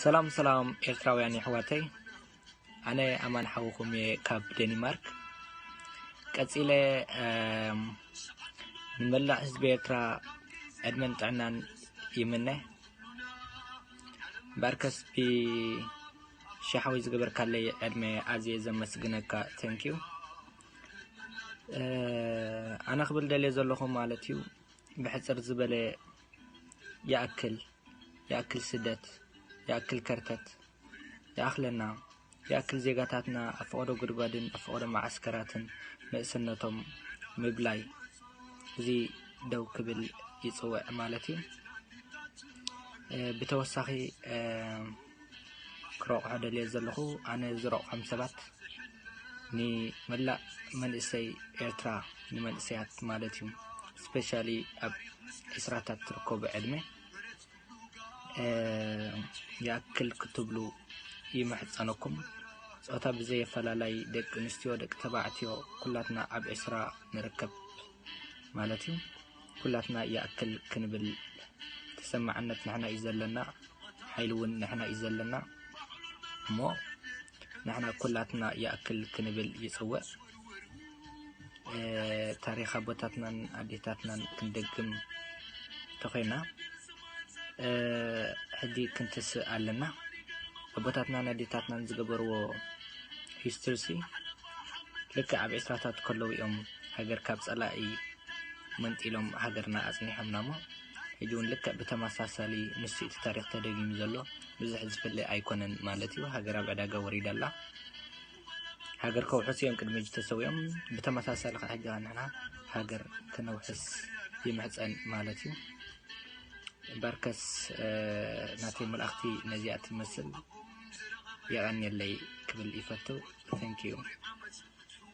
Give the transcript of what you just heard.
ሰላም ሰላም ኤርትራውያን የሕዋተይ፣ ኣነ ኣማን ሓውኹም እየ ካብ ዴኒማርክ። ቀጺለ እም፣ ንመላእ ህዝቢ ኤርትራ ዕድመን ጥዕናን ይምነ። ባርከስ ብሻሓዊ ዝገበርካለይ ዕድመ ኣዝየ ዘመስግነካ። ተንኪዩ። ኣነ ክብል ደልየ ዘለኹ ማለት እዩ፣ ብሕጽር ዝበለ ይኣክል፣ ይኣክል ስደት፣ ይኣክል ከርተት፣ ይኣኽለና፣ ይኣክል ዜጋታትና ኣብ ፈቐዶ ጉድጓድን ኣብ ፈቐዶ መዓስከራትን ንእስነቶም ምብላይ፣ እዚ ደው ክብል ይጽውዕ ማለት እዩ። ብተወሳኺ ክረቑሖ ደልየ ዘለኹ፣ ኣነ ዝረቑሖም ሰባት ንመላእ መንእሰይ ኤርትራ፣ ንመንእሰያት ማለት እዩ፣ ስፔሻሊ ኣብ ዕስራታት ትርከቡ ዕድመ ይኣክል ክትብሉ ይምሕጸነኩም። ጾታ ብዘየፈላላይ ደቂ ኣንስትዮ፣ ደቂ ተባዕትዮ ኩላትና ኣብ ዕስራ ንርከብ ማለት እዩ። ኩላትና ይኣክል ክንብል ተሰማዕነት ንሕና እዩ ዘለና፣ ሓይሊ እውን ንሕና እዩ ዘለና። እሞ ንሕና ኩላትና ይኣክል ክንብል ይጽውዕ። ታሪኽ ኣቦታትናን ኣዴታትናን ክንደግም ተኾይና ሕጂ ክንትስእ ኣለና። ኣቦታትናን ኣዴታትናን ዝገበርዎ ሂስትሪሲ ልክዕ ኣብ ዕስራታት ከለዉ እዮም ሃገር ካብ ጸላኢ መንጢሎም ሃገርና ኣጽኒሖምና እሞ፣ ሕጂ እውን ልክዕ ብተመሳሳሊ ንሱ እቲ ታሪኽ ተደጊሙ ዘሎ። ብዙሕ ዝፍለ ኣይኮነን ማለት እዩ። ሃገር ኣብ ዕዳጋ ወሪዳ ኣላ። ሃገር ከውሕሱ እዮም ቅድሚ ሕጂ ተሰዊኦም። ብተመሳሳሊ ከዓ ሕጂ ንሕና ሃገር ክነውሕስ ይምሕጸን ማለት እዩ። ባርከስ ናተይ መልእኽቲ ነዚኣ ትመስል። የቐንየለይ ክብል ይፈቱ። Thank you።